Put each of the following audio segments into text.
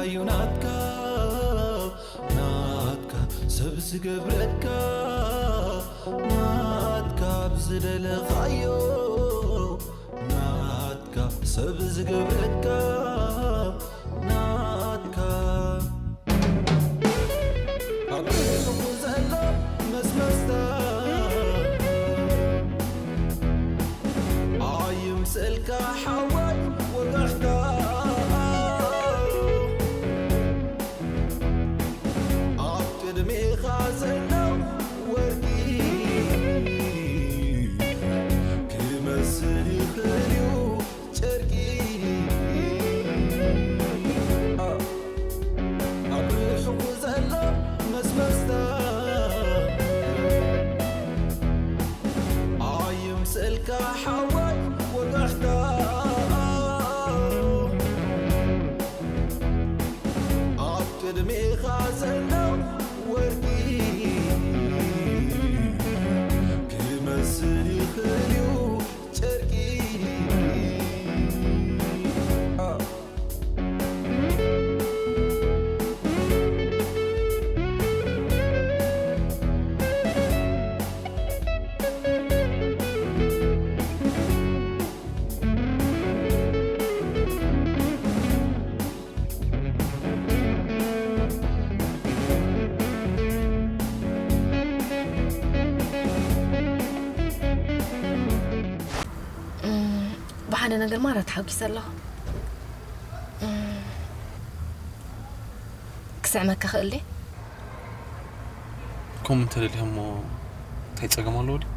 እዩ ናትካ ናትካ ሰብ ዝገብረካ ናትካ ብዝደለኻዮ ናትካ ሰብ ዝገብረካ ናትካ ኣብ ርእስኹ ዘሎ መስመስታ ኣይምሰልካ ሓዋይ ወጋሕታ ኣብ ቅድሜኻ ዘሎ ወርቂ ክመስል ይኽእል እዩ ጨርቂ ኣብ ርሑቕ ዘሎ መስመስታ ኣይምሰልካ ሓዋይ ወጋሕታ ኣብ ቅድሜኻ ዘሎ ወርቂ ክመስል ይኽእል እዩ ጨርቂ ብሓደ ነገር ማራ ተሓጒሰ ኣለኹ። ክስዕመካ ክእል ድየ? ከምኡ እንተደሊኻ እሞ እንታይ ጸገም ኣለዎ ድዩ?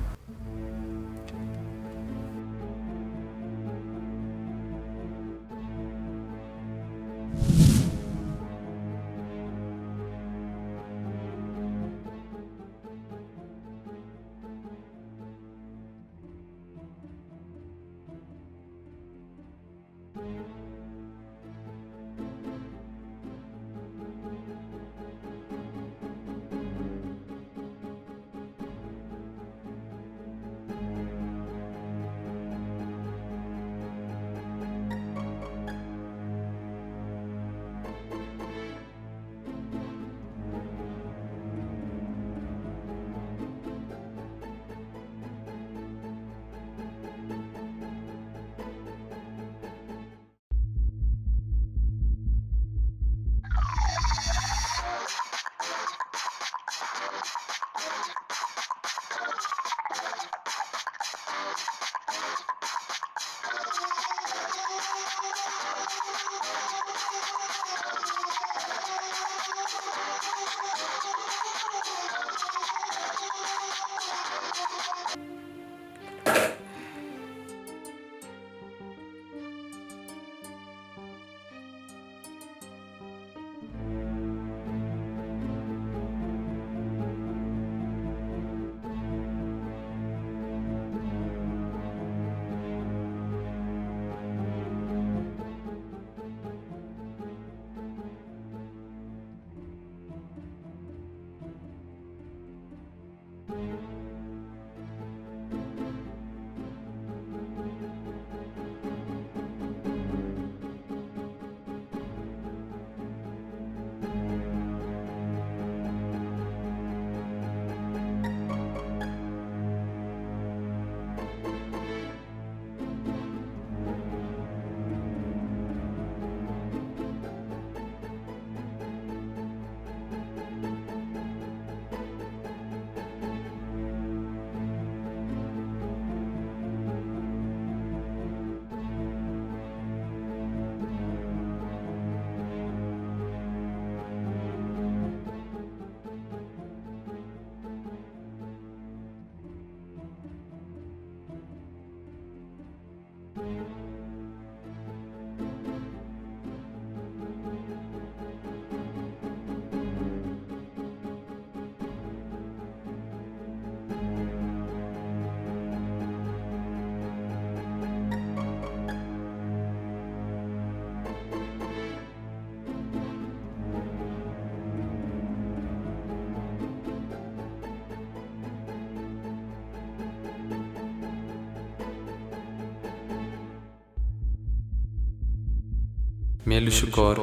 ሜሉ ሽኮር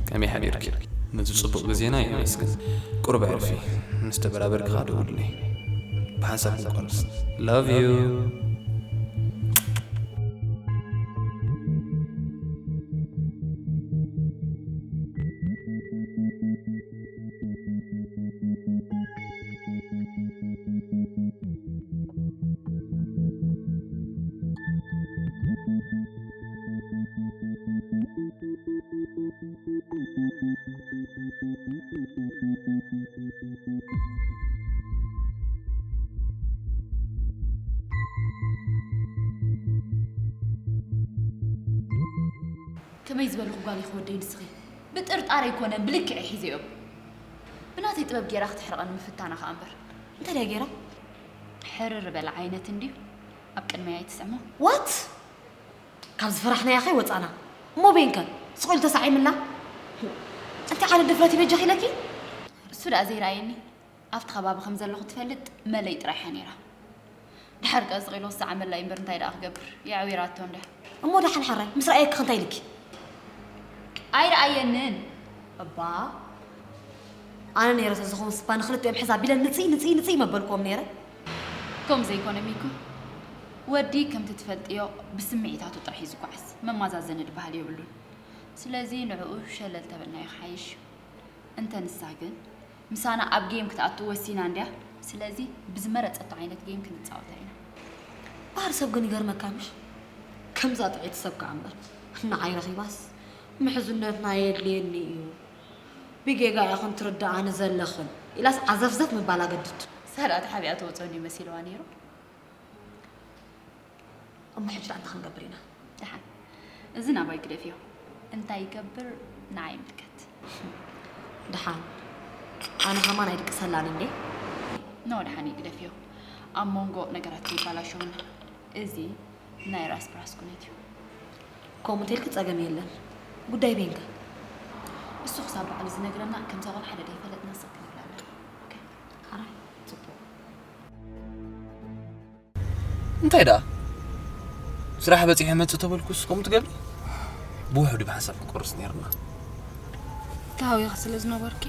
ከመይ ሓዲርኪ? ነዚ ጽቡቕ ግዜና የመስግን። ቁሩብ ዕርፊ ምስ ተበራበርኪ ከኣ ደውልለይ። ብሓንሳብ ክንቆርስ። Love you። ከመይ ዝበልኹ ጓል ኢኺ ወደይ ንስኺ? ብጥርጣረ ኣይኮነን፣ ብልክዕ ሒዘዮም። ብናተይ ጥበብ ጌራ ክትሕርቐኒ ምፍታና ኸኣ እምበር። እንታይ ድያ ጌራ? ሕርር በል ዓይነት እንድዩ። ኣብ ቅድመይ ኣይትስዕሞ። What? ካብ ዝፈራሕናያ ከይወጻና። እሞ ቤንከ? ስቕ ኢሉ ተሳዒምላ? እንታይ ዓይነት ድፍረት ይበጃኺ ኢለኪ? እሱ ደኣ ዘይረኣየኒ። ኣብቲ ከባቢ ከም ዘለኹ ትፈልጥ መለይ ጥራይ እያ ነይራ። ድሓር ከኣ ስቕ ኢሉ ክስዓመላ እዩ እምበር እንታይ ደኣ ክገብር? የዕዊራቶ እንድያ። እሞ ደሓን ሓራይ ምስ ረኣየኪ ከ እንታይ ኢልኪ? ኣይረኣየንን። እባ ኣነ ነይረ ተዝኸውን ስባ ንኽልቲኦም ሕዛብ ኢለ ንጽይ ንጽይ ንጽይ መበልክዎም ነይረ። ከምኡ ዘይኮነ ሚኩ፣ ወዲ ከምቲ ትፈልጥዮ ብስምዒታቱ ጥራሕ እዩ ዝጓዓዝ። መመዛዘኒ ድበሃል የብሉን። ስለዚ ንዕኡ ሸለል ተበልናዮ ክሓይሽ እዩ። እንተ ንሳ ግን ምሳና ኣብ ጌም ክትኣቱ ወሲና እንድያ። ስለዚ ብዝመረጸቶ ዓይነት ጌም ክንጻወታ ኢና። ባህሪ ሰብ ግን ይገርመካ ምሽ? ከምዛ ጥዕይቲ ሰብ ከኣ እምበር ንዓይ ረኺባስ ምሕዝነትና የድልየኒ እዩ። ብጌጋ ኢኽን ትርድኣኒ ዘለኽን ኢላስ ዓዘፍዘፍ ምባል ኣገድድ። ሳላ ተሓቢኣ ተወፅኦኒ መሲልዋ ነይሩ። እሞ ሕጂ ደኣ እንታይ ክንገብር ኢና? ደሓን። እዚ ናባይ ግደፍዮ። እንታይ ይገብር ንዓይ ይምልከት። ደሓን። ኣነ ከማን ኣይድቅሰላን እንዴ? ኖ ደሓን ይግደፍዮ። ኣብ መንጎ ነገራት ከይባላሸውና። እዚ ናይ ራስ ብራስ ኩነት እዩ። ከምኡ እንተልኪ ጸገም የለን። ጉዳይ ቤንከ? እሱ ክሳብ ባዕሉ ዝነግረና ከምዛ ቆልዓ ሓደ ደይፈለጥና ስቕ ክንብል ኣለና። ኦኬ? ሓራይ፣ ጽቡቕ። እንታይ ደኣ? ስራሕ በጺሐ መጽእ ተበልኩስ ከምኡ ትገብሪ? ብውሕዱ ብሓንሳብ ክንቆርስ ነይርና። ተሃዊኺ ስለ ዝነበርኪ።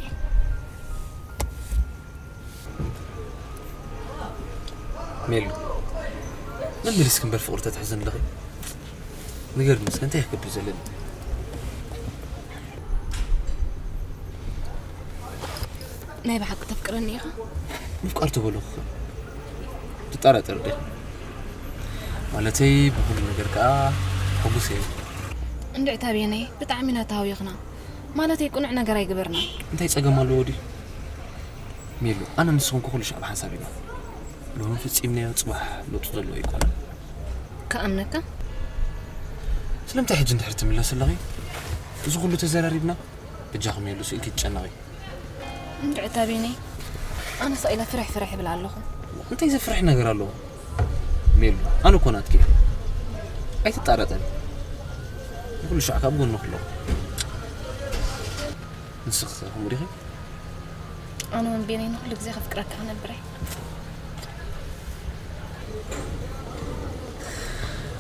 ሜሉ፣ መመሊስኪ እምበር ፍቕሪ ተትሕዚ ኣለኺ። ንገርኒ እስከ እንታይ ክገብር ዘለኒ? ናይ ብሓቂ ተፍቅረኒ ኢኻ? ምፍቃር ተበለኹ ትጠራጠር ደ? ማለተይ ብኹሉ ነገር ከኣ ሕጉስ እየ። እንድዒ ታቤነይ፣ ብጣዕሚ ኢና ተሃዊኽና። ማለተይ ቅኑዕ ነገር ኣይገበርናን። እንታይ ጸገም ኣለዎ ድዩ? ሜሉ፣ ኣነ ንስኹም ኩሉ ሻዕ ብሓንሳብ ኢና። ሎሚ ፈጺምናዮ ጽባሕ ለውጢ ዘለዎ ኣይኮነን። ክኣምነካ? ስለምንታይ ሕጂ እንድሕር ትምለስ ኣለኺ? እዚ ኩሉ ተዘራሪብና? በጃኺ ሜሉ፣ ስኢልኪ ትጨነቒ። እንድዒ ታቤነይ፣ ኣነ ሳኢላ ፍርሕ ፍርሕ ይብል ኣለኹ። እንታይ ዘፍርሕ ነገር ኣለዎ? ሜሉ፣ ኣነ እኮ ናትኪ እየ። ኣይትጣረጠኒ። ንኩሉ ሻዕ ካብ ጎንኺ ኣለኹ። ንስኺ ከምኡ ዲኺ? ኣነ እውን ቤነይ ንኹሉ ግዜ ከፍቅረካ ክነብር እየ።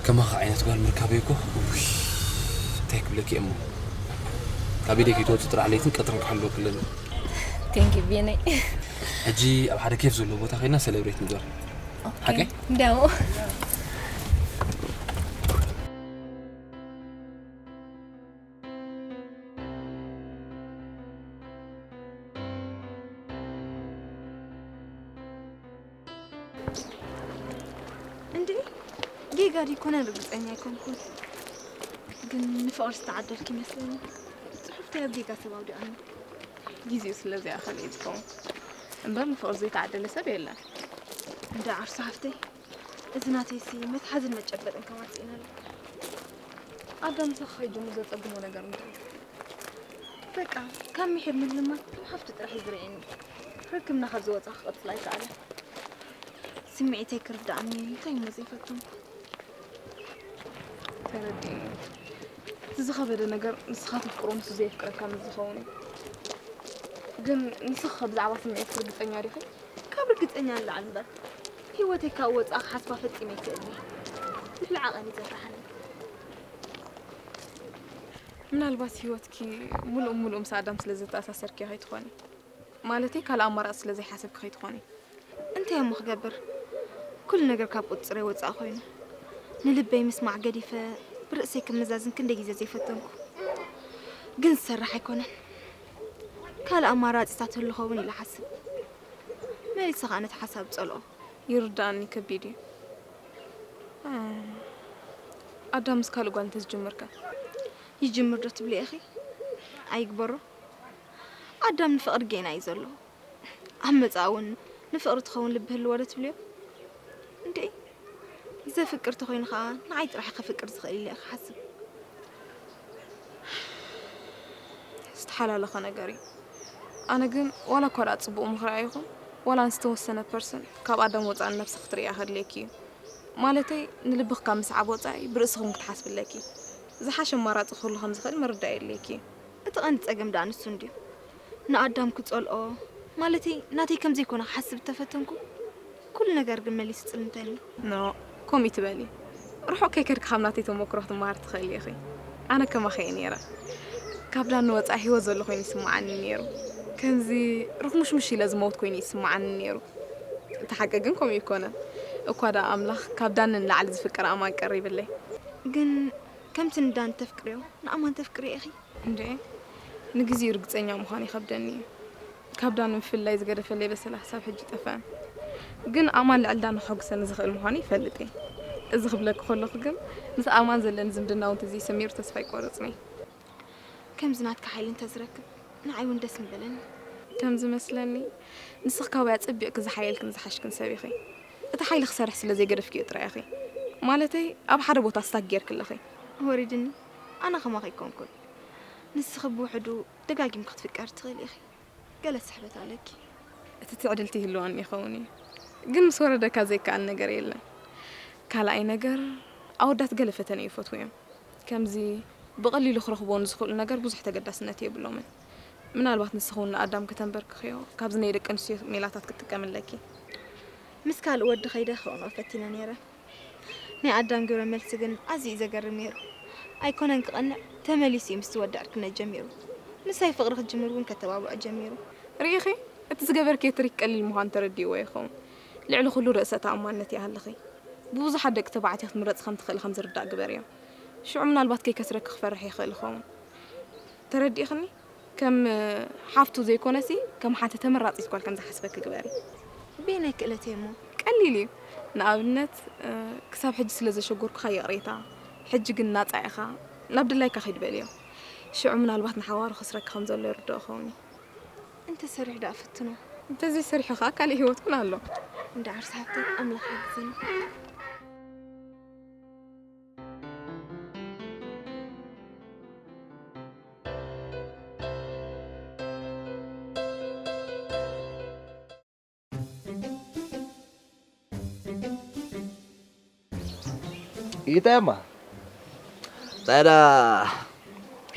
ከማኻ ዓይነት ጓል ምርካበይ እኮ፣ ውይ፣ እንታይ ክብለኪ እየ እሞ። ካብ ኢደይ ከይትወፂ ጥራሕ ለይትን ቀትርን ክሕልወኪ ኣለኒ። Thank you ቤነይ። ሕጂ ኣብ ሓደ ኬፍ ዘለዎ ቦታ ከይድና ሰለብሬት ንግበር። ኦኬ። ሓቀይ? እንዲያው። እንዴ፣ ጌጋ ድዩ ኮነ ርግጸኛ ኣይኮንኩን። ግን ንፍቕሪ ዝተዓደልኪ ይመስለኒ። ጽሑፍተይ ኣብ ጌጋ ሰብ ኣውዲቓኒ። ግዜኡ ስለ ዘይኣኸለ እዩ ዝኸውን። እምበር ንፍቕሪ ዘይተዓደለ ሰብ የለን። እንዳ ዓርሱ ሃፍተይ፣ እዚ ናተይሲ መትሓዝን መጨበጥን ከማን ስኢነሉ። ኣዳም ምሳኻ ከይጅምር ዘጸግሞ ነገር እንታይ እዩ? በቃ፣ ካብ ምሒር ምልማት ከም ሃፍቲ ጥራሕ እዩ ዝርእየኒ። ርክብና ካብዚ ወጻኢ ክቕጽል ኣይከኣለን። ስምዒተይ ክርድኣኒ እንታይ እሞ ዘይፈተንኩ? ተረዲእኒ። እቲ ዝኸበደ ነገር ንስኻ ተፍቅሮ ንሱ ዘየፍቅረካ ምስ ዝኸውን እዩ። ግን ንስኺ ብዛዕባ ስምዒትኪ ርግጸኛ ዲኺ? ካብ ርግጸኛ ንላዕሊ እምበር፣ ህይወተይ ካብ ወጻኢ ክሓስባ ፈጺመ ኣይክእልን እየ። ልዕሊ ዓቐን እዩ ዘፍርሓኒ። ምናልባት ህይወትኪ ሙሉእ ሙሉእ ምስ ኣዳም ስለ ዝተኣሳሰርኪ ከይትኾኒ፣ ማለተይ ካልእ ኣማራፂ ስለ ዘይሓሰብኪ ከይትኾኒ። እንታይ እሞ ክገብር? ኩሉ ነገር ካብ ቁፅፅረይ ወፃእ ኮይኑ፣ ንልበይ ምስማዕ ገዲፈ ብርእሰይ ክመዛዝን ክንደይ ግዜ ዘይፈተንኩ። ግን ዝሰርሕ ኣይኮነን። ካልእ ኣማራፂታት ህሉ ኸውን ኢለ ሓስብ። መሊሰ ከዓ ነቲ ሓሳብ ፀልኦ። ይርዳእኒ፣ ከቢድ እዩ። ኣዳም ምስ ካልእ ጓል እንተዝጅምር ከ? ይጅምር ዶ ትብሊ ኢኺ? ኣይግበሮ። ኣዳም ንፍቕሪ ጌና እዩ ዘሎ። ኣብ መጻኢ እውን ንፍቕሪ ትኸውን ልቢ ህልዎ ዶ ትብልዮ? እንዴ፣ ዘፍቅር ተኾይኑ ኸኣ ንዓይ ጥራሕ ከፍቅር ዝኽእል ኢለ ክሓስብ። ዝተሓላለኸ ነገር እዩ። ኣነ ግን ዋላ እኳ ደኣ ጽቡቕ ምኽሪ ኣይኹን፣ ዋላ ንዝተወሰነ ፐርሰንት ካብ ኣዳም ወጻኢ ንነብስኺ ክትርእያ ከድልየኪ እዩ። ማለተይ ንልብኺ ካብ ምስዓብ ወጻኢ ብርእስኺ እውን ክትሓስቢ ኣለኪ። ዝሓሸ ኣማራጺ ክህሉ ከም ዝኽእል ምርዳእ የድልየኪ እዩ። እቲ ቀንዲ ጸገም ደኣ ንሱ እንድዩ። ንኣዳም ክጸልኦ፣ ማለተይ ናተይ ከም ዘይኮነ ክሓስብ እተፈተንኩ፣ ኩሉ ነገር ግን መሊሱ ጽልምተኒ። ኖ፣ ከምኡ ትበሊ። ርሑቕ ከይከድኪ ካብ ናተይ ተመክሮ ክትመሃሪ ትኽእሊ ኢኺ። ኣነ ከማኺ እየ ነይረ። ካብ ዳኒ ወጻኢ ህይወት ዘሎ ኮይኑ ይስምዓኒ ነይሩ። ከምዚ ርኽሙሽሙሽ ኢለ ዝመውት ኮይኑ ይስምዓኒ ነይሩ። እቲ ሓቂ ግን ከምኡ ኣይኮነን። እኳ ደኣ ኣምላኽ ካብ ዳኒ ንላዕሊ ዝፍቅር ኣማን ቀሪብለይ። ግን ከምቲ ንዳኒ ተፍቅርዮ፣ ንኣማን ተፍቅርዮ ኢኺ? እንድዒ፣ ንግዜኡ ርግጸኛ ምዃን ይኸብደኒ እዩ። ካብ ዳኒ ምፍልላይ ዝገደፈለይ በሰላ ክሳብ ሕጂ ጠፍአን። ግን ኣማን ልዕሊ ዳኒ ከሐጉሰኒ ዝኽእል ምዃኑ ይፈልጥ እየ። እዚ ክብለኪ ከለኹ ግን፣ ምስ ኣማን ዘለኒ ዝምድና እውን ተዘይሰሚሩ ተስፋ ኣይቆረጽን እየ። ከምዚ ናትካ ሓይሊ እንተዝረክብ፣ ንዓይ እውን ደስ ምበለኒ። ከም ዝመስለኒ፣ ንስኺ ካባይ ኣጸቢቕኪ ዝሓየልክን ዝሓሽክን ሰብ ኢኺ። እቲ ሓይሊ ክሰርሕ ስለ ዘይገደፍክዮ ጥራይ ኢኺ። ማለተይ፣ ኣብ ሓደ ቦታ ስታክ ጌርኪ ኣለኺ። ወሪድኒ። ኣነ ከማኺ ኣይኮንኩን። ንስኺ ብውሕዱ ደጋጊምኪ ክትፍቀሪ ትኽእሊ ኢኺ። ገለ ስሕበት ኣለኪ። እቲ ትዕድልቲ ይህልወኒ ይኸውን እዩ። ግን ምስ ወረደካ ዘይከኣል ነገር የለን። ካልኣይ ነገር፣ ኣወዳት ገለ ፈተነ ይፈትዉ እዮም። ከምዚ ብቐሊሉ ክረኽብዎ ንዝኽእሉ ነገር ብዙሕ ተገዳስነት የብሎምን። ምናልባት ንስኺ እውን ንኣዳም ከተንበርክኽዮ፣ ካብዚ ናይ ደቂ ኣንስትዮ ሜላታት ክትጥቀሚ ኣለኪ። ምስ ካልእ ወዲ ከይደ ክቕንኦ ፈቲነ ነይረ። ናይ ኣዳም ግብረ መልሲ ግን ኣዝዩ እዩ ዘገርም ነይሩ። ኣይኮነን ክቐንዕ፣ ተመሊሱ እዩ ምስቲ ወዲ ዕርክነት ጀሚሩ። ምሳይ ፍቕሪ ክጅምር እውን ከተባብዖ ጀሚሩ። ርኢኺ? እቲ ዝገበርክዮ ትሪክ ቀሊል ምዃኑ ተረዲእዎ ይኸውን። ልዕሊ ኩሉ ርእሰ ተኣማንነት ይሃልኺ። ብብዙሓት ደቂ ተባዕትዮ ክትምረጺ ከም ትኽእሊ ከም ዝርዳእ ግበርዮ። ሽዑ ምናልባት ከይከስረኪ ክፈርሕ ይኽእል ይኸውን። ተረዲእኽኒ? ከም ሓፍቱ ዘይኮነሲ፣ ከም ሓንቲ ተመራጺት ጓል ከም ዝሓስበኪ ግበሪ። በየናይ ክእለተይ እሞ? ቀሊል እዩ። ንኣብነት፣ እ፣ ክሳብ ሕጂ ስለ ዘሸጎርኩኻ ይቕሬታ። ሕጂ ግን ናጻ ኢኻ። ናብ ድላይካ ኺድ በልዮ። ሽዑ ምናልባት ንሓዋሩ ከስረኪ ከም ዘሎ ይርድኦ ኸውን እዩ። እንተ ሰሪሑ ደኣ ፈትኖ። እንተ ዘይሰሪሑ ኸኣ ካልእ ህይወት እውን ኣሎ። እንዳ ዓርሲ ሃብተይ ኣምላኽ ይሕግዘኒ። ይታየማ ታዲያ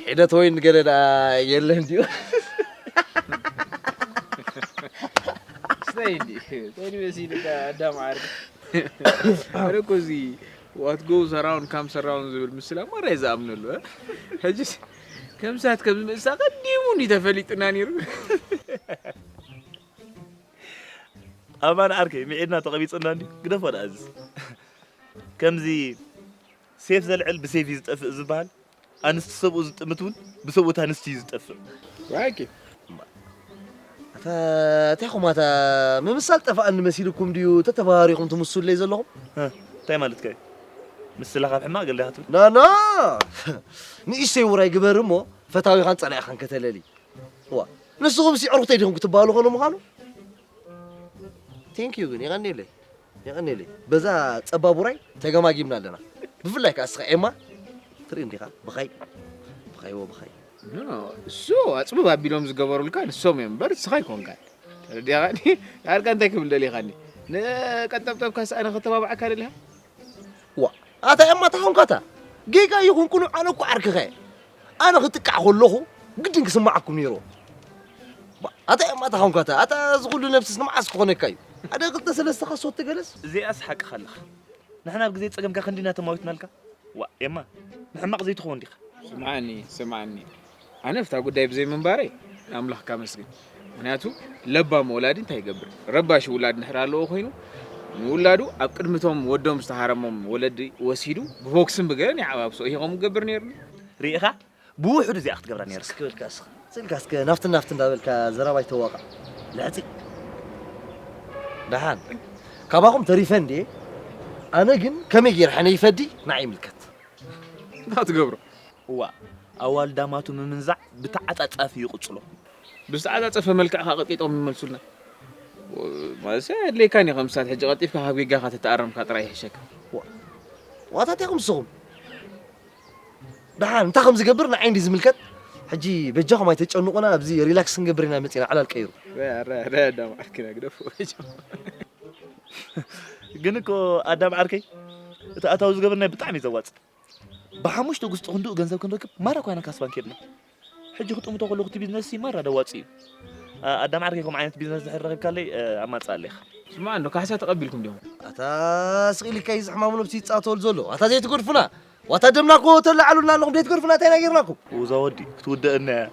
ሒደት ወይን ገለ ደኣ የለን ድዩ? ስታይ እንዲ ተኒ መሲልካ ኣዳም ዓርኪ ኣነ እኮ እዚ what goes around comes around ዝብል ምስላ ማራ እየ ዝኣምነሉ እ? ሕጅስ ከምሳት ከም ዝመእሳ ቀዲሙ እንዲ ተፈሊጡና ነይሩ ኣማን ዓርከይ ምዒድና ተቐቢፁና እንዲ ግደፎ ደኣ እዝስ ከምዚ ሴፍ ዘልዕል ብሴፍ እዩ ዝጠፍእ ዝበሃል ኣንስቲ ሰብኡ ዝጥምት እውን ብሰብኡት ኣንስቲ እዩ ዝጠፍእ። ዋኪ ኣታ እንታይ ኹም ኣታ ምምሳል ጠፋኣኒ መሲልኩም ድዩ ተተባሃሪኹም ትምሱለይ ዘለኹም? እንታይ ማለትካ እዩ? ምስላ ካብ ሕማቕ ገለ ኢኻ ትብል? ናና ንእሽተይ ውራይ ግበር እሞ ፈታዊኻን ጸላኢኻን ከተለሊ። ዋ ንስኹም ሲ ዕርኹተይ ዲኹም ክትበሃሉ ኾነ ምዃኑ? Thank you ግን የቐንየለይ የቐንየለይ በዛ ጸባብ ውራይ ተገማጊምና ኣለና። ብፍላይ ከኣ እስኻ ኤማ ትርኢ እንዲኻ ብኻይ ብኻይዎ ብኻይ እሱ ኣጽብብ ኣቢሎም ዝገበሩልካ ንሶም እዮም እምበር እስኻ ኣይኮንካን። ተረዲኻኒ? ኣርካ እንታይ ክብል ደሊኻኒ? ንቀንጠብጠብካ ስኣነ ከተባብዓካ ደሊኻ? ዋ ኣታ ኤማ ተኾንካታ ጌጋ ይኹን ቅኑዕ ኣነ እኮ ዓርክኻ እየ። ኣነ ክጥቃዕ ከለኹ ግድን ክስምዓኩም ነይሩ። ኣታ ኤማ ተኾንካታ ኣታ እዚ ኩሉ ነብስስ ንመዓስ ክኾነካ እዩ? ሓደ ክልተ ሰለስተ ካሶት ትገለስ። እዚኣስ ሓቅኻ ኣለኻ። ንሕና ኣብ ግዜ ጸገምካ ክንዲና ተማዊትናልካ። ዋ ኤማ ንሕማቕ ዘይትኸውን ዲኻ? ስምዓኒ፣ ስምዓኒ። ኣነ ኣብታ ጉዳይ ብዘይ ምንባረይ ኣምላኽ ካመስግን። ምኽንያቱ ለባም ወላዲ እንታይ ይገብር? ረባሽ ውላድ እንድሕር ኣለዎ ኮይኑ፣ ንውላዱ ኣብ ቅድሚ እቶም ወዶም ዝተሃረሞም ወለዲ ወሲዱ ብቦክስን ብገለን ይዓባብሶ። ይሄ ከምኡ ክገብር ነይሩ። ርኢኻ? ብውሕዱ እዚኣ ክትገብራ ነይርካ። እስኪ በልካ እስኻ። ስልካ እስከ ናፍትን ናፍትን እንዳበልካ ዘረባ ይተዋቃ። ልሕፂ። ደሓን። ካባኹም ተሪፈ እንዴ? ኣነ ግን ከመይ ገይረ ሕነ ይፈዲ ንዓይ ይምልከት። እንታይ ትገብሮ? እዋ፣ ኣዋልድ ኣማቱ ምምንዛዕ ብተዓጻጻፊ ይቕጽሎ። ብዝተዓጻጸፈ መልክዕ ከኣ ቀጥቂጦም ይመልሱልና። ማለት ኣድለይካን እዩ፣ ከም ንሳት ሕጂ ቀልጢፍካ ካብ ጌጋኻ ተተኣረምካ ጥራይ ይሕሸካ። ዋ፣ ዋታት ኢኹም ንስኹም። ደሓን፣ እንታይ ከም ዝገብር ንዓይ እንዲ ዝምልከት። ሕጂ በጃኹም ኣይተጨንቑና፣ ኣብዚ ሪላክስ ክንገብር ኢና መጺና፣ ዕላል ቀይሩ። ረ፣ ረ፣ ረ፣ ኣዳም ዓርኪና ግደፎ። ግን እኮ ኣዳም ዓርከይ፣ እቲ ኣታዊ ዝገበርናዮ ብጣዕሚ እዩ ዘዋጽእ። ብሓሙሽተ ጉስጢ ክንድኡ ገንዘብ ክንረክብ ማራ ኮይና ካስ ባንክ ሄድና። ሕጂ ክጥምቶ ከለኹ እቲ ቢዝነስ ሲ ማራ ደዋፂ እዩ። ኣ-፣ ኣዳም ዓርከይ ከምኡ ዓይነት ቢዝነስ ድሕር ረኺብካለይ፣ እ፣ ኣማፅኣለይ ኢኻ። ስማዕ እንዶ ካሕሳ ተቐቢልኩም ዲኹም? ኣታ ስቕ ኢልካ እዩ ዝሕማሙ ነብሲ ይፃተወሉ ዘሎ። ኣታ ዘይትገድፉና። ዋታ ደምና እኮ ተላዓሉና ኣለኹም። ዘይትገድፉና እንታይ ኢና ጌርናኩም? ውዛ ወዲ ክትውደአና እያ።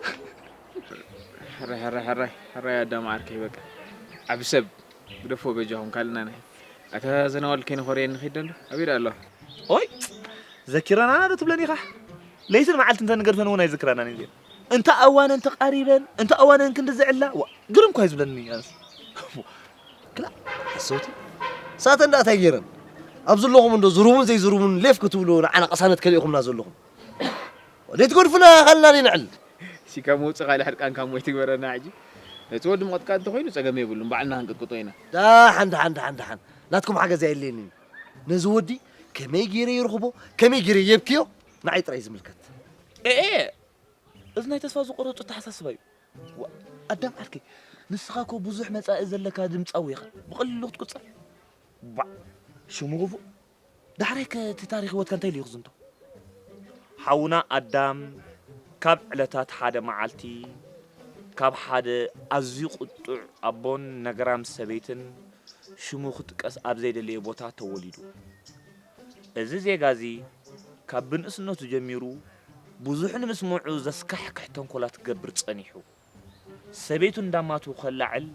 ሕራይ፣ ሕራይ፣ ሕራይ፣ ሕራይ ኣዳም ዓርከይ በቃ። ዓቢ ሰብ ግደፎ በጃኹም ካልእና ናይ። ኣታ ዘናዋል ከይንኾርየን ንኺድ ዶ? ኣበይ ደኣ ኣለዋ? ኦይ! ዘኪረናና ዶ ትብለኒ ኢኻ? ለይትን መዓልትን ተንገድፈን እውን ኣይዝክራናን እየን። እንተ ኣዋነን ተቓሪበን፣ እንተ ኣዋነን ክንዲ ዝዕላ፣ ዋ፣ ግርም እኳ እዩ ዝብለኒ ኣነስ። ክላ፣ ሓሰውቲ። ሳተን ደኣ እንታይ ገይረን? ኣብ ዘለኹም እንዶ ዝሩቡን ዘይዝሩቡን ሌፍ ክትብሉ ንዓና ቀሳነት ከሊእኹምና ዘለኹም። ወደይ ትገድፉና ካልእና ነንዕል። ሲካ መውጽእ ካልእ ሕርቃንካ እሞ ኣይትግበረና ሕጂ። ነቲ ወዲ ምቕጥቃጥ እንተኾይኑ ጸገም የብሉን፣ ባዕልና ክንቅጥቅጦ ኢና። ደሓን፣ ደሓን፣ ደሓን፣ ደሓን። ናትኩም ሓገዝ ኣየድልየንን እዩ። ነዚ ወዲ ከመይ ገይረ ይርኽቦ፣ ከመይ ገይረ የብክዮ፣ ንዓይ ጥራይ ዝምልከት። ኤኤ! እዚ ናይ ተስፋ ዝቆረጹ ኣተሓሳስባ እዩ። ዋ፣ ኣዳም ዓርከይ፣ ንስኻ እኮ ብዙሕ መጻኢ ዘለካ ድምጻዊ ኢኻ። ብቐሊሉ ክትቁጸር። ዋ፣ ሽሙ ክፉእ። ዳሕራይ ከ እቲ ታሪኽ ህይወትካ እንታይ ኢሉ እዩ ክዝንቶ? ሓውና ኣዳም ካብ ዕለታት ሓደ መዓልቲ ካብ ሓደ ኣዝዩ ቁጡዕ ኣቦን ነግራም ሰበይትን ሽሙ ክጥቀስ ኣብ ዘይደለየ ቦታ ተወሊዱ። እዚ ዜጋ እዚ ካብ ብንእስነቱ ጀሚሩ ብዙሕ ንምስምዑ ዘስካሕክሕ ተንኮላት ክገብር ጸኒሑ። ሰበይቱ እንዳማቱ ከላዕል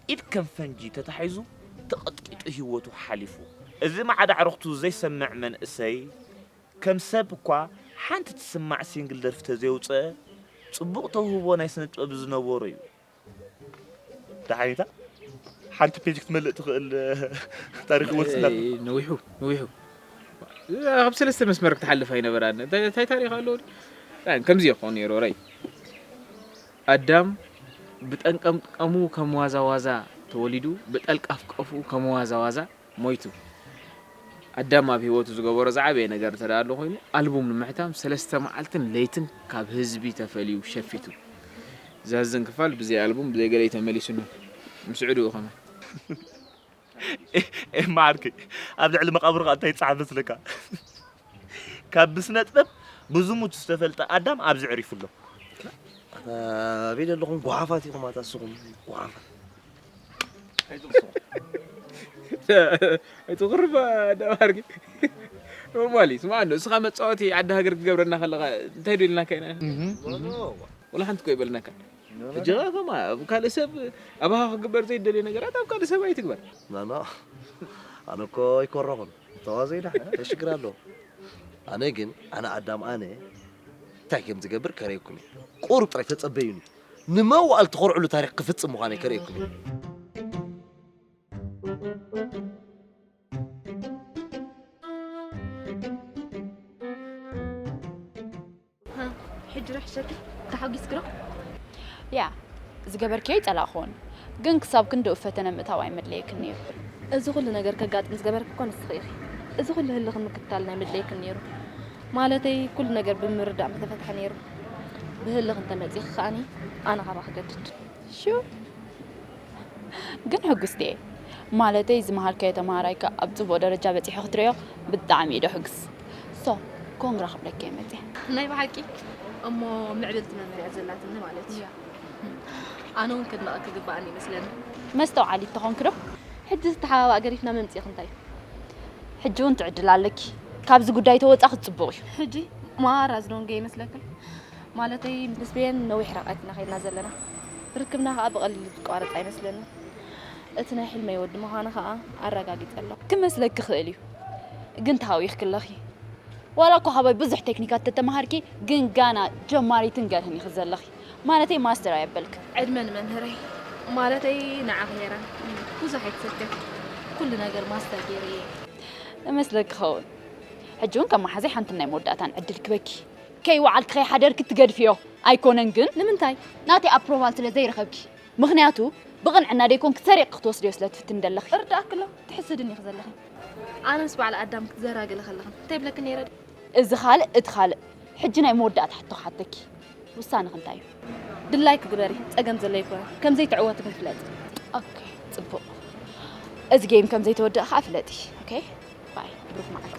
ኢድ ከም ፈንጂ ተታሒዙ ተቐጥቂጡ ህይወቱ ሓሊፉ። እዚ ማዕዳ ዕረኽቱ ዘይሰምዕ መንእሰይ ከም ሰብ እኳ ሓንቲ ትስማዕ ሲንግል ደርፊ ተዘየውፀአ ፅቡቕ ተውህቦ ናይ ስነ ጥበብ ዝነበሮ እዩ። ደሓኒታ ሓንቲ ፔጅ ክትመልእ ትኽእል ታሪኽ ይወርስና ኣሎ። ነዊሑ፣ ነዊሑ። ካብ ሰለስተ መስመር ክትሓልፍ ኣይነበራን። እንታይ፣ እንታይ ታሪኽ ኣለዎ? ከምዚ ይኾን ነይሩ፣ ራይ። ኣዳም ብጠንቀምቀሙ ከም ዋዛ ዋዛ ተወሊዱ፣ ብጠልቃፍቀፉ ከም ዋዛ ዋዛ ሞይቱ። ኣዳም ኣብ ህይወቱ ዝገበሮ ዝዓበየ ነገር እንተ ደኣ ኣሎ ኮይኑ፣ ኣልቡም ንምሕታም ሰለስተ መዓልትን ለይትን ካብ ህዝቢ ተፈልዩ ሸፊቱ። ዘሕዝን ክፋል ብዘይ ኣልቡም፣ ብዘይ ገለ እዩ ተመሊሱና። ምስዕድኡ ከማን። ኤማ ዓርከይ፣ ኣብ ልዕሊ መቓብሩ ኸኣ እንታይ ይጸሓፍ መስለካ? ካብ ብስነ ጥበብ ብዝሙት ዝተፈልጠ ኣዳም ኣብዚ ዕሪፉ ኣሎ። ኣታ ኣበይ ዘለኹም ጓሓፋት ኢኹም፣ ኣታ እስኹም ጓሓፋት። ኣይትቕርባ ኣዳም ዓርከይ። ኖርማሊ፣ ስማዕ እንዶ፣ እስኻ መጻወቲ ዓዲ ሃገር ክገብረና ከለኻ እንታይ ዶ ኢልናካ ኢና? እህ፣ እህ። ወላ ሓንቲ እኮ ይበልናካ። ሕጂ ኸማ ኣብ ካልእ ሰብ ኣባኻ ክግበር ዘይደልዮ ነገራት ኣብ ካልእ ሰብ ኣይትግበር። ናና፣ ኣነ እኮ ኣይኮረኹን። ተዋዘይ ደሓን፣ እንታይ ሽግር ኣለዎ? ኣነ ግን፣ ኣነ ኣዳም ኣነ፣ እንታይ ከም ዝገብር ከርእየኩም እየ። ቁሩብ ጥራይ ተጸበዩኒ። ንመዋእል ትኾርዕሉ ታሪኽ ክፍጽም ምዃነይ ከርእየኩም እየ። ሕጂ ዶ ሕሸኪ? ተሓጒስኪ ዶ? ያ፣ ዝገበርክዮ ኣይጸላእክዎን፣ ግን ክሳብ ክንድኡ ፈተነ ምእታው ኣይመድለየክን ነይሩ። እዚ ኩሉ ነገር ከጋጥም ዝገበርኪ እኮ ንስኺ ኢኺ። እዚ ኩሉ ህልኽ ምክትታል ናይ መድለየክን ነይሩ። ማለተይ፣ ኩሉ ነገር ብምርዳእ ምተፈትሐ ነይሩ። ብህልኽ እንተመጺኺ ከኣኒ፣ ኣነ ካባኺ ክገድድ። ሹ። ግን ሕጉስቲ እየ። ማለተይ፣ ዝመሃርካዮ ተምሃራይካ ኣብ ጽቡቕ ደረጃ በጺሑ ክትርእዮ ብጣዕሚ እዩ ደሕጉስ። ሶ፣ ኮንግራ ክብለኪ እየ መጺአ። ናይ ብሓቂ? እሞ ምዕብልቲ መምህር እያ ዘላትኒ ማለት እዩ። ኣነ እውን ከድንቐኪ ግባኣኒ ይመስለኒ። መስተውዓሊት ተኾንኪ ዶ? ሕጂ ዝተሓባባእ ገዲፍና መምጺእኺ እንታይ እዩ? ሕጂ እውን ትዕድል ኣለኪ። ካብዚ ጉዳይ ተወጻኺ ጽቡቕ እዩ። ሕጂ ማራ ዝደንጎ ይመስለክን? ማለተይ ምስ ቤን ነዊሕ ርሕቀት ኢና ከይድና ዘለና። ርክብና ከኣ ብቐሊሉ ዝቋረጽ ኣይመስለንን። እቲ ናይ ሕልመይ ወዲ ምዃኑ ከኣ ኣረጋጊጸ ኣለኹ። ክመስለኪ ይኽእል እዩ፣ ግን ተሃዊኽኪ ኣለኺ። ዋላ እኳ ካባይ ብዙሕ ቴክኒካት ተተማሃርኪ፣ ግን ጋና ጀማሪትን ገርህን ኢኺ ዘለኺ። ማለተይ ማስተር ኣየበልክ። ዕድመ ንመምህረይ፣ ማለተይ ንዓኺ ሄራን፣ ብዙሕ ኣይትሰከፊ። ኩሉ ነገር ማስተር ገይረ እየ። እመስለኪ ኸውን። ሕጂ እውን ከም መሓዘይ ሓንቲ ናይ መወዳእታን ዕድል ክበኪ። ከይወዓልኪ ከይሓደርኪ ትገድፍዮ ኣይኮነን ግን? ንምንታይ? ናተይ ኣፕሮቫል ስለ ዘይረኸብኪ። ምኽንያቱ ብቕንዕና ደይኮንኪ ሰሪቕኪ ክትወስድዮ ስለ ትፍትኒ ደለኺ። እርዳእኪ ኣሎ፣ ትሕስድኒ ኢኺ ዘለኺ። ኣነስ በዓል ኣዳም ክትዘራግለ ከለኽን እንታይ ብለኪ ነይረ? እዚ ካልእ እቲ ካልእ። ሕጂ ናይ መወዳእታ ሕቶ ክሓተኪ። ውሳነኺ እንታይ እዩ? ድላይኪ ግበሪ፣ ጸገም ዘሎ ኣይኮነን። ከም ዘይትዕወቲ ግን ፍለጢ። ኦኬ፣ ጽቡቕ። እዚ ጌም ከም ዘይተወድአ ከኣ ፍለጢ። ኦኬ? ባይ፣ ብሩኽ መዓልቲ።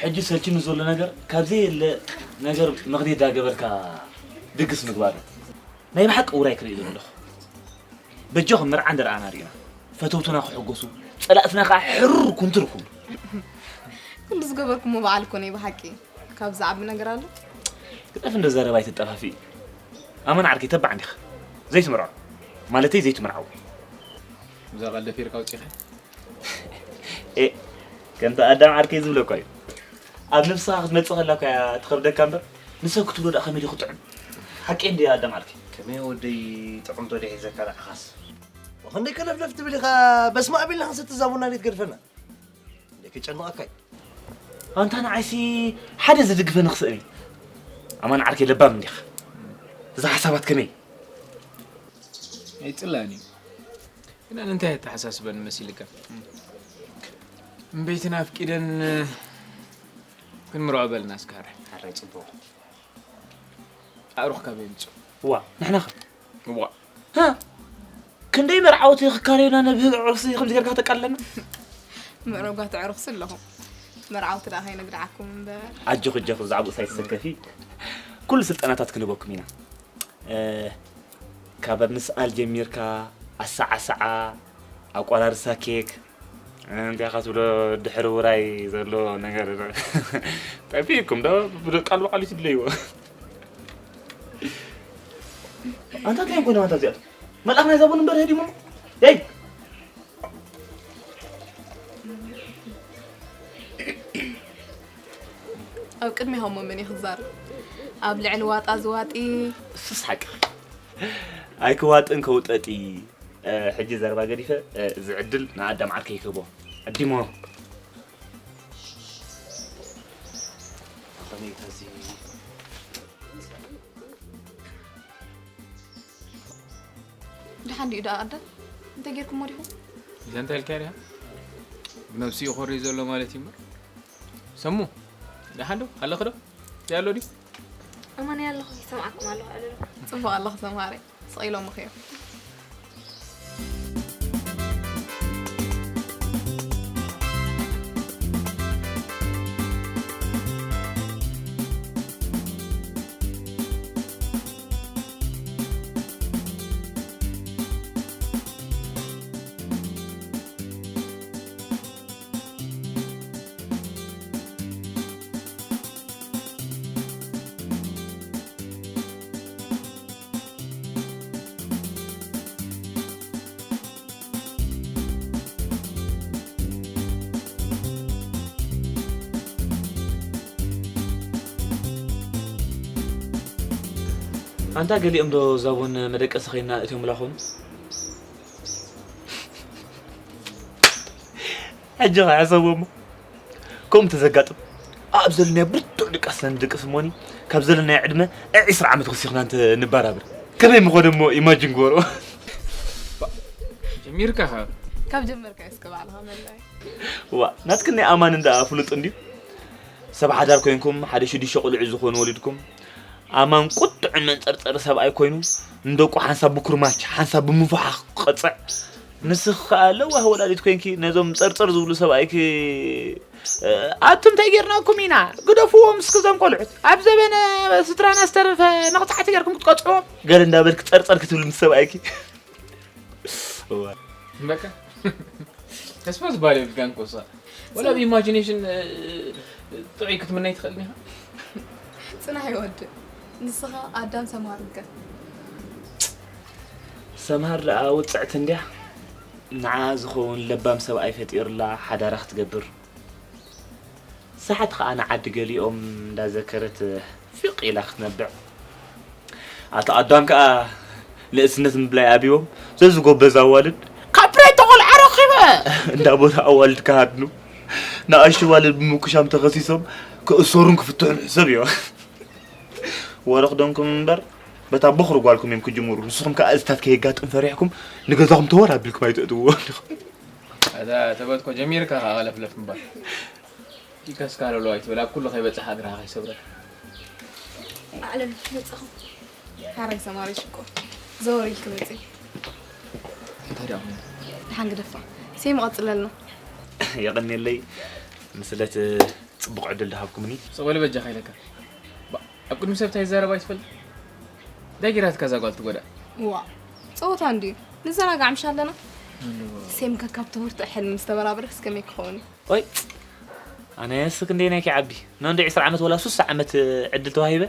ሕጂ ሰልችኒ ዘሎ ነገር ካብ ዘየለ ነገር መኽዲ እንዳገበርካ ድግስ ምግባር እዩ። ናይ ብሓቂ ውራይ ክርኢ ዘለኹ። በጃኹም መርዓ እንድርኣና ርኢና ፈተውትና ክሕጎሱ፣ ጸላእትና ከዓ ሕሩር ኩንትር ኩኑ። ኩሉ ዝገበርኩሞ በዓል እኮ ናይ ብሓቂ። ካብ ዝዓቢ ነገር ኣሎ? ግደፍ እንደ ዘረባ ኣይትጠፋፊ። ኣመን ዓርከይ ተባዕ እንዲኻ ዘይትምርዖ ማለተይ ዘይትምርዓው። እዛ ቃል ደፊርካ ኣውፂኻ? ኤ ከምቲ ኣዳም ዓርከይ ዝብለኳ እዩ። ኣብ ነብስኻ ክትመጽእ ከላኳ እያ ትኸብደካ እምበር ንሰብ ክትብሎ ደኣ ከመይ ድዩ ክጥዕም? ሓቂ እንዲ ኣዳም ዓርከይ። ከመይ ወደይ ጥዕምቶ ደይ ሒዘካ ንዓኻስ? ወኸንደይ ከለፍለፍ ትብል ኢኻ በስመ ኣብ ኢልና ክንሰቲ እዛ ቡና ደይ ትገድፈና? እንደ ከጨንቐካ እዩ። ኣንታ ንዓይሲ ሓደ ዝድግፈ ንኽስእን እዩ። ኣማን ዓርከይ ለባም እንዲኻ። እዛ ሓሳባት ከመይ? ኣይጽላእን እዩ። ግን ኣነ እንታይ ኣተሓሳስበኒ መሲልካ? እምበይትን ኣፍቂደን ክንምርዖ በልና እስካረ። ሓራይ ጽቡቕ። ኣዕሩኽ ካበይ ይምጹ? እዋ ንሕና ኸ? እዋ ሃ ክንደይ መርዓውቲ ክካረዩና ነብህግ ዕርሲ ከምዚ ጌርካ ክተቃልለና? ምዕሩጋት ኣዕሩኽሲ ኣለኹም። መርዓውቲ ደኣ ከይነግድዓኩም እምበር። ኣጆኺ ኣጆኺ ብዛዕባኡ ሳይትሰከፊ ኩሉ ስልጠናታት ክንህበኩም ኢና። ካብ ምስኣል ጀሚርካ ኣሰዓስዓ፣ ኣቆራርሳ ኬክ እንታይ ኢኻ ትብሎ ድሕሪ ውራይ ዘሎ ነገር ጠፊእኩም ዶ ብቃል ብቃል እዩ ትድለይዎ። ኣንታ እንታይ ኮይኖም ኣንታ እዚኣቶም መልኣኽ ናይ ዛቡን እምበር ሄዲሞ ደይ ኣብ ቅድሚ ሃሞ መን እዩ ክዛረብ? ኣብ ልዕሊ ዋጣ ዝዋጢ ስስ ሓቂ ኣይክዋጥን ከውጠጢ ሕጂ ዘረባ ገዲፈ እዚ ዕድል ንኣዳም ዓርከይ ክህቦ ዕዲሞ ድሓን ድዩ ደኣ ኣዳም እንታይ ጌርኩሞ ዲኹም? እዛ እንታይ ኢልካ ዲኻ? ብነብስኡ ኮሪ ዘሎ ማለት እዩ እምበር ሰሙ ደሓን ዶ ኣለኽ ዶ እንታይ ኣሎ ድዩ? እመን ኣለኹ ይሰምዓኩም ኣለኹ ዕልሉ ጽቡቕ ኣለኹ ሰምሃረይ ስቕ ኢሎምኺ እዮም። ኣንታ ገሊኦም ዶ ዛቦን መደቀሲ ኸይና እትዮም ላኾኑ? ሕጂ ኸዓ ሕሰቦሞ። ከምኡ ተዘጋጥም። ኣብ ዘለናዮ ብርቱዕ ድቃስ ኢና ንድቅስ እሞኒ፣ ካብ ዘለናዮ ዕድመ ዒስራ ዓመት ወሲኽና እንተ ንባራብር። ከመይ ምኾነ እሞ ኢማጂን ግበሮ። ጀሚርካ ኸ? ካብ ጀመርካ እስከ ባዕልኻ መላይ። ዋ፣ ናትክን ናይ ኣማን እንዳ ፍሉጥ እንድዩ። ሰብ ሓዳር ኮይንኩም ሓደ ሽዱሽተ ቆልዑ ዝኾኑ ወሊድኩም ኣማን ቁጥዕን መንጸርጸሪ ሰብኣይ ኮይኑ ንደቁ ሓንሳብ ብኩርማች ሓንሳብ ብምፉሓኽ ክቐጽዕ ንስኺ ከኣ ለዋህ ወላዲት ኮይንኪ ነዞም ጸርጸር ዝብሉ ሰብኣይኪ ኣቱም እንታይ ጌርናኩም ኢና ግደፍዎም እስኪ እዞም ቆልዑት ኣብ ዘበነ ስድራና ዝተረፈ መቕጻዕቲ ጌርኩም ክትቀጽዕዎም ገለ እንዳበልኪ ጸርጸር ክትብሊ ምስ ሰብኣይኪ እዋ በቃ ተስፋ ዝበሃል የብልካን ኮሳ ወላ ብኢማጂኔሽን ጥዑይ ክትምነይ ትኽእል ዲኻ? ጽናሕ ይወድእ ንስኻ ኣዳም ሰምሃር እምከ ሰምሃር ደኣ ውጽዕቲ እንድያ ንዓ ዝኸውን ለባም ሰብኣይ ፈጢሩላ ሓዳራ ክትገብር ሰሓት ኸኣ ንዓዲ ገሊኦም እንዳዘከረት ፊቕ ኢላ ክትነብዕ ኣቲ ኣዳም ከኣ ንእስነት ምብላይ ኣብዎም ዘዝጎበዝ ኣዋልድ ካብ ብረይ ተቖልዓ ረኺበ እንዳበሉ ኣዋልድ ክሃድኑ ንኣሽቱ ኣዋልድ ብምቁሻም ተኸሲሶም ክእሰሩን ክፍትሑን ሕሰብ እዮ ወረኽደንኩም እምበር በታ ቦኽሪ ጓልኩም እዮም ክጅምሩ ንስኹም ከኣ እዝታት ከየጋጥም ፈሪሕኩም ንገዛኹም ተወር ኣቢልኩም ኣይትእትውዎ እንዲኹም እዛ ተበትኮ ጀሚርካ ከኣ ለፍለፍ ምባል ዲካስ ካልሎ ኣይትበል ኣብ ኩሉ ከይበጽሕ እግርኻ ከይሰብረካ። ኣዕለል መጻኹም ሓራይ ሰማሪ ሽኮር ዘወር ኢልኪ መጺ። እንታይ ደኣ ኾይኑ? ደሓን ግደፋ። ሴም ቀጽለልና። የቐንየለይ ንስለት ጽቡቕ ዕድል ድሃብኩምኒ። ጸወለ በጃኻ ኢለካ። ባ- ኣብ ቅድሚ ሰብ እንታይ ይዛረብ ኣይትፈልጥ? እንታይ ጌራትካ እዛ ጓል ትጎዳ? ዋ ጸወታ እንድዩ ንዘናጋዕ ምሽ ኣለና። ሴም ከካብ ትምህርቱ ሕልሚ ምስ ተበራበረ እስከመይ ክኸውን እዩ? ኦይ ኣነ ስክ እንደ ናይ ዓቢ ነው እንደ 20 ዓመት ወላ 30 ዓመት ዕድል ተዋሂበ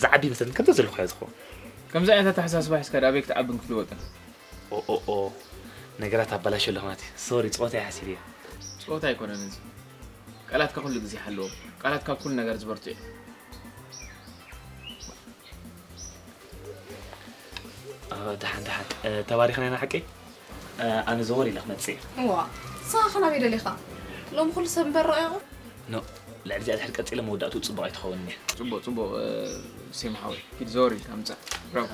ዝዓቢ ይመስለኒ ከምዛ ዘለኹ እያ ዝኸውን ከምዚ ዓይነት ኣተሓሳስባ ሒዝካ ዳ ኣበይ ክትዓብን ክትልወጥን ኦኦኦ ነገራት ኣባላሽ ኣለኹ ናቲ ሶሪ ፀወታ እየ ሓሲብ እየ ፀወታ ኣይኮነን እዚ ቃላትካ ኩሉ ግዜ ሓለዎም ቃላት ካብ ኩሉ ነገር ዝበርቱ እዮም ደሓን ደሓን ተባሪኽና ኢና ሓቀይ ኣነ ዘወር ኢለ ክመፅእ እየ ዋ ንስኻ ኸ ናበይ ደሊኻ ሎም ኩሉ ሰብ እምበር ረኣይኹ ኖ ልዕሊ እዚኣ ድሕር ቀፂለ መወዳእትኡ ፅቡቕ ኣይትኸውን እየ ፅቡቕ ፅቡቕ ሴም ሓወይ ኪድ ዘወር ኢልካ ምፃእ ብራቮ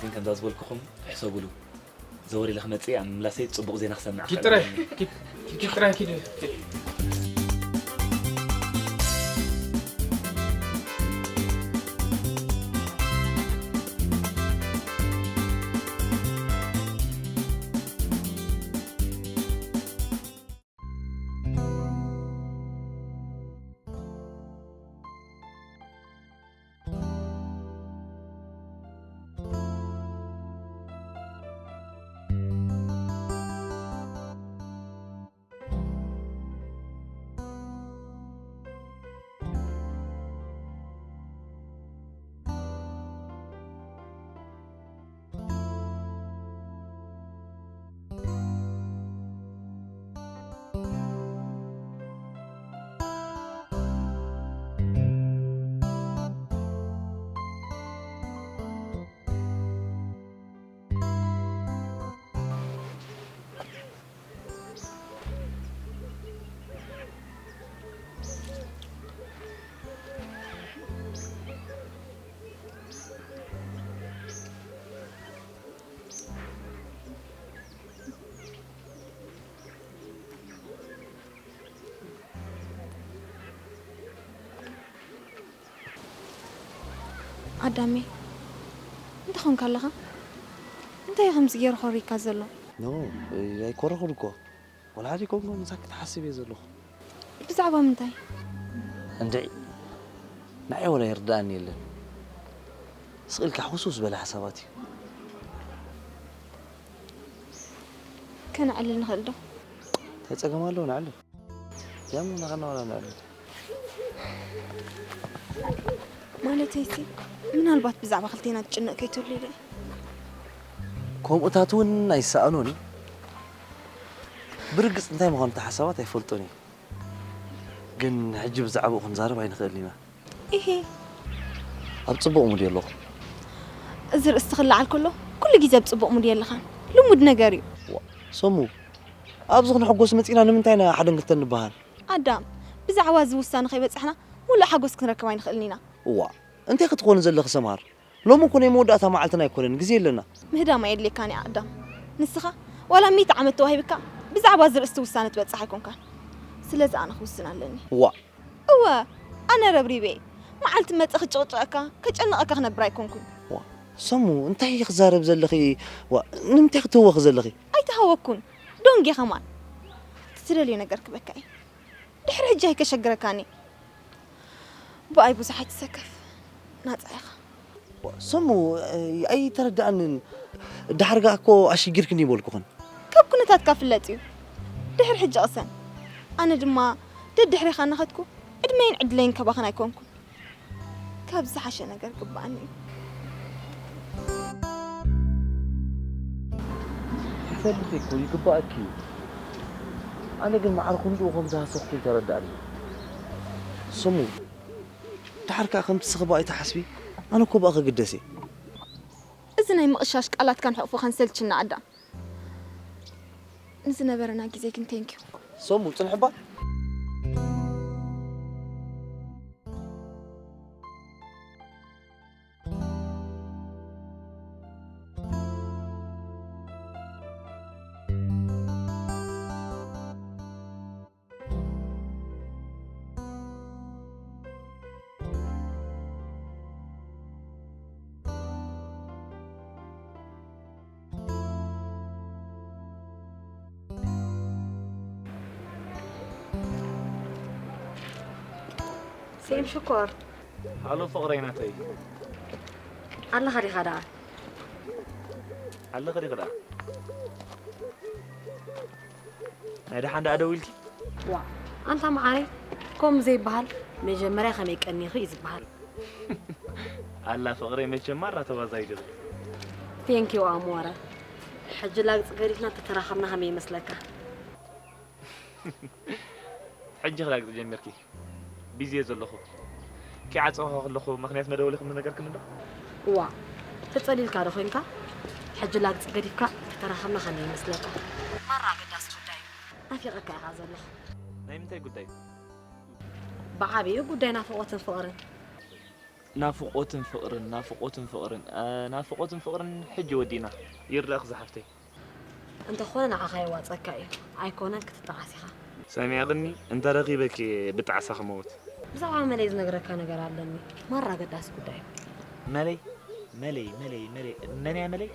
ግን ከምዛ ዝበልኩኹም ሕሰቡሉ ዘወር ኢለ ክመፅእ ኣብ ምምላሰይ ፅቡቕ ዜና ክሰምዕ ኪድ ጥራይ ኪድ ጥራይ ኪድ ኣዳሜ እንታይ ኾንካ ኣለኻ? እንታይ እዩ ከምዚ ገይሩ ኮሪካ ዘሎ? ኖ ኣይኮረኹን እኮ ወላ ሓደ ኮንጎ ምሳኪ ትሓስብ እየ ዘለኹ። ብዛዕባ ምንታይ? እንድዒ ንዓይ ወላ ይርድኣኒ የለን። ስቕ ኢልካ ሕውስውስ ዝበለ ሓሳባት እዩ። ከነዕልል ንኽእል ዶ? እንታይ ጸገም ኣለዎ ነዕልል። ያም ናኸና ወላ ነዕልል። ማለተይሲ ምናልባት ብዛዕባ ክልቴና ትጭነቕ ከይትህሉ ኢለ እየ። ከምኡታት እውን ኣይሰኣኑን እዩ። ብርግጽ እንታይ ምዃኑ እቲ ሓሳባት ኣይፈልጦን እየ። ግን ሕጂ ብዛዕባኡ ክንዛረብ ኣይንኽእልን ኢና። ኢሂ። ኣብ ጽቡቕ ሙድ የለኹ። እዚ ርእስቲ ክለዓል ከሎ ኩሉ ግዜ ኣብ ጽቡቕ ሙድ የለኻን። ልሙድ ነገር እዩ። ዋ፣ ሰሙ፣ ኣብዚ ክንሕጎስ መጺና ንምንታይ ኢና ሓደን ክልተን ንበሃል? ኣዳም፣ ብዛዕባ እዚ ውሳነ ከይበጻሕና ሙሉእ ሓጎስ ክንረክብ ኣይንኽእልን ኢና። እዋ፣ እንታይ ክትኾኒ ዘለኺ ሰምሃር? ሎሚ እኮ ናይ መወዳእታ መዓልትና ኣይኮነን፣ ግዜ የለና። ምህዳም ኣየድልየካን እዩ ኣዳም። ንስኻ ዋላ ሚእቲ ዓመት ተዋሂብካ ብዛዕባ እዚ ርእስቲ ውሳነ ትበጽሕ ኣይኮንካን። ስለዚ ኣነ ክውስን ኣለኒ። እዋ፣ እወ፣ ኣነ ረብሪበ። መዓልቲ መጸ ክጭቕጭቐካ፣ ከጨንቐካ ክነብር ኣይኮንኩን። ዋ፣ ሰሙ፣ እንታይ ኢኺ ክዛረብ ዘለኺ? ዋ፣ ንምንታይ ክትህወኺ ዘለኺ? ኣይተሃወኩን። ዶንጌ ከማን። ትደልዮ ነገር ክበካ እየ። ድሕሪ ሕጂ ኣይከሸግረካን እየ። ብኣይ ብዙሕ ኣይትሰከፍ። ናጻ ኢኻ። ዋ፣ ሰሙ፣ ኣይተረድኣንን። ደሓር ከኣ እኮ ኣሽጊርክኒ ይበልኩኽን። ካብ ኩነታትካ ፍለጥ እዩ። ድሕሪ ሕጂ ቅሰን። ኣነ ድማ ደድሕሬኻ እናኸድኩ ዕድመይን ዕድለይን ከባኽን ኣይኮንኩን። ካብ ዝሓሸ ነገር ግባኣኒ እዩ። ይፈልጥ እኮ ይግባኣኪ እዩ። ኣነ ግን መዓር ክንድኡ ከም ዝሃሰኽኩ ይተረድኣኒ። ስሙ፣ ደሓር ከኣ ከምቲ ስኽባ ኣይትሓስቢ፣ ኣነ እኮ ብኣኺ ክግደስ እየ። እዚ ናይ ምቕሻሽ ቃላትካን ሕቕፎኻን ሰልችና ኣዳም። ንዝነበረና ግዜ ግን ቴንኪዩ። ሰሙ፣ ጽንሕባ። ሴም ሽኮር። ሃሎ ፍቕረይ ናተይ። ኣለኻ ዲኻ ደኣ? ኣለኺ ዲኺ ደኣ? ናይ ደሓን ደኣ ደዊልኪ? ዋ፣ ኣንታ መዓረይ፣ ከምኡ ዘይበሃል፣ መጀመርያ ከመይ ቀኒኺ እዩ ዝበሃል። ኣላ ፍቕረይ፣ መቸም ማራ ተባዛይ ዲኺ። ቴንኪው ኣሞረ። ሕጂ ላግጺ ገዲፍና ተተራኸብና ከመይ ይመስለካ? ሕጂ ክላግጺ ጀሚርኪ። ቢዚ እየ ዘለኹ። ኪዓጸኹ ከለኹ ምኽንያት መደወሊ ከም ዝነገርክኒ ዶ? እዋ፣ ተጸሊልካ ዶ ኮይንካ? ሕጂ ላግጺ ገዲፍካ ተተራኸብና ከመይ ይመስለካ? ማራ ኣገዳሲ ጉዳይ እዩ። ናፊቐካ ኢኻ ዘለኹ። ናይ ምንታይ ጉዳይ? ብዓቢኡ ጉዳይ ናፍቖትን ፍቕርን። ናፍቖትን ፍቕርን፣ ናፍቖትን ፍቕርን፣ እ፣ ናፍቖትን ፍቕርን ሕጂ ወዲእና። ይርዳእኺ ዝሓፍተይ። እንተኾነ ንዓኻ የዋጸካ እዩ፣ ኣይኮነን ክትጠዓስ ኢኻ። ሰሚዕኽኒ? እንተረኺበኪ ብጣዕሳ ክመውት። ብዛዕባ መለይ ዝነግረካ ነገር ኣለኒ፣ ማራ ኣገዳሲ ጉዳይ እዩ። መለይ? መለይ፣ መለይ፣ መለይ፣ መን እያ መለይ?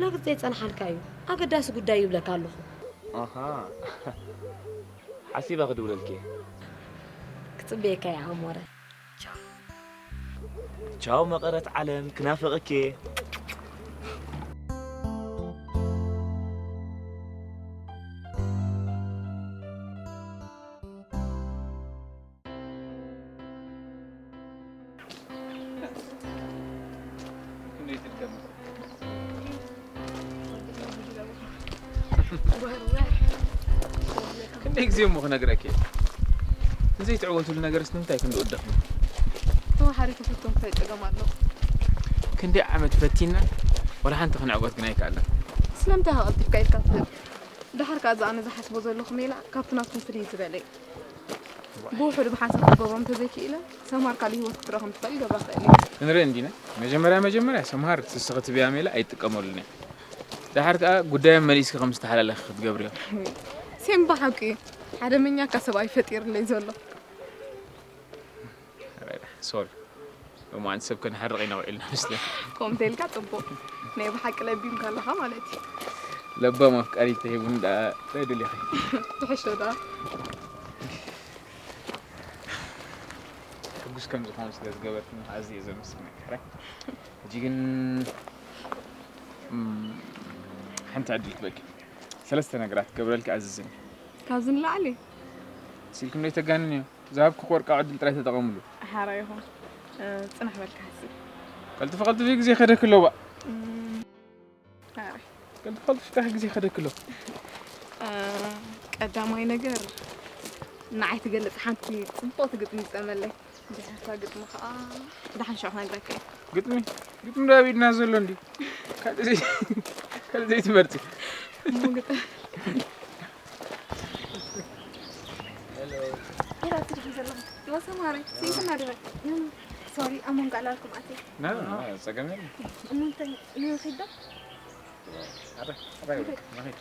ላግጺ ዘይጸንሓልካ እዩ፣ ኣገዳሲ ጉዳይ ይብለካ ኣለኹ። ኣሃ። ሓሲበ ክድውለልኪ እየ። ክጽበየካ እየ ኣሞረ። ቻው። ቻው መቐረት ዓለም፣ ክናፍቐኪ እየ። ክንደይ ግዜ እሞ ክነግረኪ እየ። ንዘይትዕወትሉ ነገርስ ንምንታይ ክንድኡ ትደኽሚ? ተወሓደ ተፈቶም እንታይ ጸገም ኣሎ? ክንደይ ዓመት ፈቲና፣ ወላ ሓንቲ ክንዕወት ግን ኣይከኣልናን። ስለምንታይ ኢኻ ቀልጢፍካ ኢድካ ትህብ? ደሓር ከኣ እዛ ኣነ ዝሓስቦ ዘለኹ ሜላ ካብቲ ናትኩም ፍልይ ዝበለ እዩ። ብውሑዱ ብሓንሳብ ክትገብሮ እንተዘይክኢለ፣ ሰምሃር ካልእ ህይወት ክትረኽብ ትኽእል ይገብራ ክእል እዩ። ክንርኢ እንዲና። መጀመርያ መጀመርያ ሰምሃር ትስኺ ትብያ ሜላ ኣይትጥቀመሉን እያ። ደሓር ከኣ ጉዳዮም መሊስኪ ከም ዝተሓላለኺ ክትገብርዮ። ሴም ብሓቂ ሓደመኛካ ሰብኣይ ፈጢርለይ ዘሎ። ሶሪ። ሎማዓንቲ ሰብ ከነሕርቕ ኢና ውዒልና መስለኒ። ከምኡ እንተኢልካ ጽቡቕ። ናይ ብሓቂ ለቢምካ ኣለኻ ማለት እዩ። ለባም ኣፍቃሪት ተሂቡኒ ደኣ እንታይ ደሊኺ? ትሕሾ ደኣ። ሕጉስ ከም ዝኾኑ ስለ ዝገበርክኒ ኣዝየ ዘመስግነካ። ሕራይ። ሕጂ ግን፣ እም፣ ሓንቲ ዕድል ክበኪ። ሰለስተ ነገራት ክገብረልኪ ኣዝዝኒ። ካብዚ ንላዕሊ? ሲልኩም ዶ ይተጋንን እዩ? ዝሃብኩ ወርቃዊ ዕድል ጥራይ ተጠቐምሉ። ሓራይ ይኹን። እ፣ ጽናሕ በልካ ሓስብ። ቀልጥፊ ቀልጥፊ ግዜ ከደክሎ ባ። እም፣ ሓራይ። ቀልጥፊ ቀልጥፊ ጥራሕ ግዜ ከደክሎ። እ፣ ቀዳማይ ነገር ንዓይ ትገልጽ ሓንቲ ጽብቕቲ ግጥሚ ዝጸመለይ። እታ ግጥሚ ከዓ ደሓን ሽዑ ክነግረካ እየ። ግጥሚ ግጥሚ ዶ ኣብ ኢድና ዘሎ እንዲ ካልእ ዘይ- ካልእ ዘይትመርፂ? እሞ ግጥሚ ሄሎ፣ ትድሕን ዘለኹም? ወሰማሪ ስኢትና ድበል። ሶሪ፣ ኣብ መንጎ ዕላልኩም ኣትየ። ና፣ ና፣ ጸገም የለን። እሞ እንታይ ንኺድ ዶ? ኣረ፣ ኣረ፣ ንኺድ።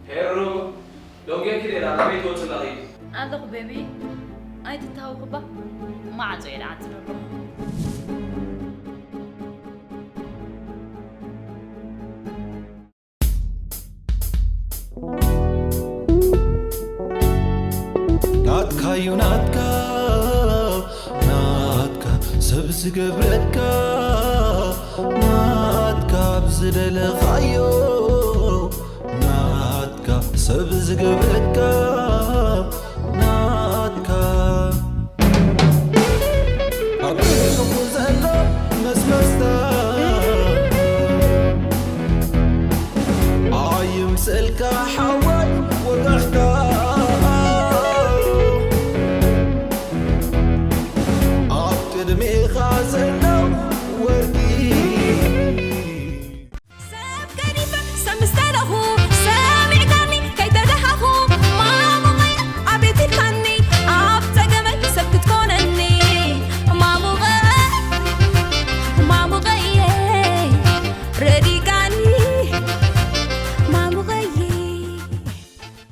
ሄሩ፣ ዶንጌኪ ሌላ ናበይ ትወጽእ ኣለኺ? ኣለኹ ቤቢ፣ ኣይትታወኽባ። ማዕጾ እየ ዝዓጽድ ኣለኹ። ናትካ እዩ ናትካ፣ ናትካ ሰብ ዝገብረካ፣ ናትካ ብዝደለኻዮ፣ ናትካ ሰብ ዝገብረካ፣